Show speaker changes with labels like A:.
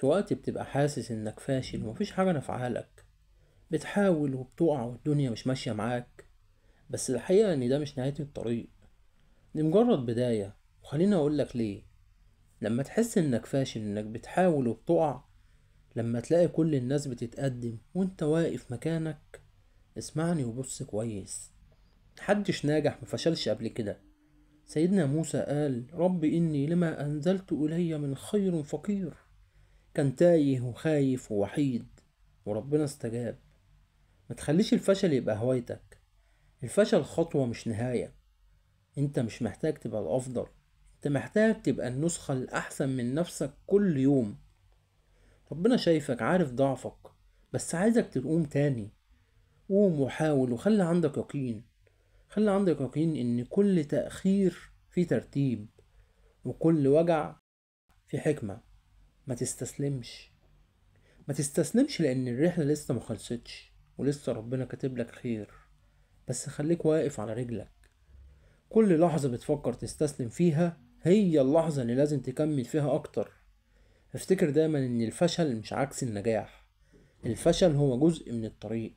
A: في وقت بتبقى حاسس انك فاشل ومفيش حاجة نافعالك، بتحاول وبتقع والدنيا مش ماشية معاك، بس الحقيقة ان ده مش نهاية الطريق، دي مجرد بداية. وخليني اقولك ليه. لما تحس انك فاشل، انك بتحاول وبتقع، لما تلاقي كل الناس بتتقدم وانت واقف مكانك، اسمعني وبص كويس، محدش ناجح مفشلش قبل كده. سيدنا موسى قال رب إني لما أنزلت إلي من خير فقير. كان تايه وخايف ووحيد، وربنا استجاب. ما تخليش الفشل يبقى هوايتك، الفشل خطوة مش نهاية. انت مش محتاج تبقى الأفضل، انت محتاج تبقى النسخة الأحسن من نفسك كل يوم. ربنا شايفك، عارف ضعفك، بس عايزك تقوم تاني. قوم وحاول وخلي عندك يقين، خلي عندك يقين ان كل تأخير في ترتيب، وكل وجع في حكمة. ما تستسلمش، ما تستسلمش، لان الرحلة لسه ما خلصتش ولسه ربنا كاتب لك خير. بس خليك واقف على رجلك. كل لحظة بتفكر تستسلم فيها هي اللحظة اللي لازم تكمل فيها اكتر. افتكر دايما ان الفشل مش عكس النجاح، الفشل هو جزء من الطريق.